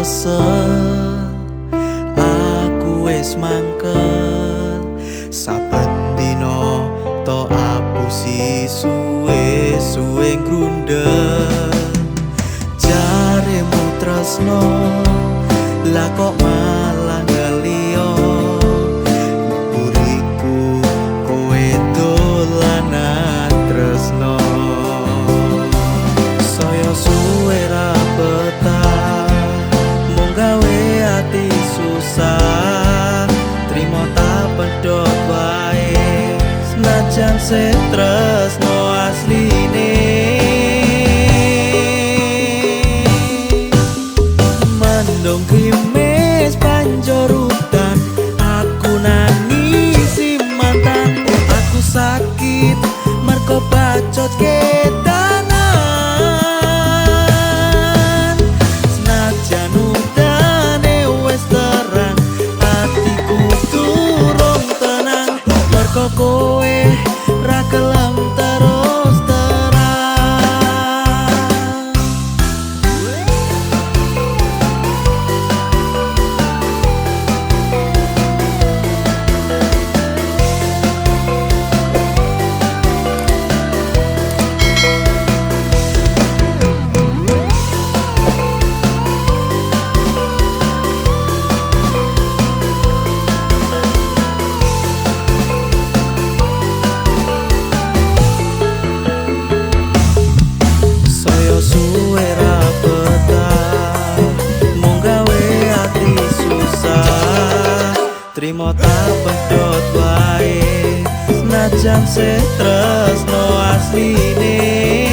Kesel, aku wis mangkel. Saben dina to apusi suwe-suwe grundel. Jaremu tresno, lah kok malah ngeliyo. Buriku kowe dolanan tresno. Saya suwe ra betah, mung gawe ati susah. Trimo tak pedhot wae, senajan setresno asline. Mendung grimis banjur udan, aku nangisi mantan. Aku sakit mergo bacot kedanan. Senajan udane wis terang, atiku durung tenang mergo kowe ra gelem terus terang. Saya suwe ra betah, mung gawe ati susah. Trimo tak pedhot wae, senajan setresno asline.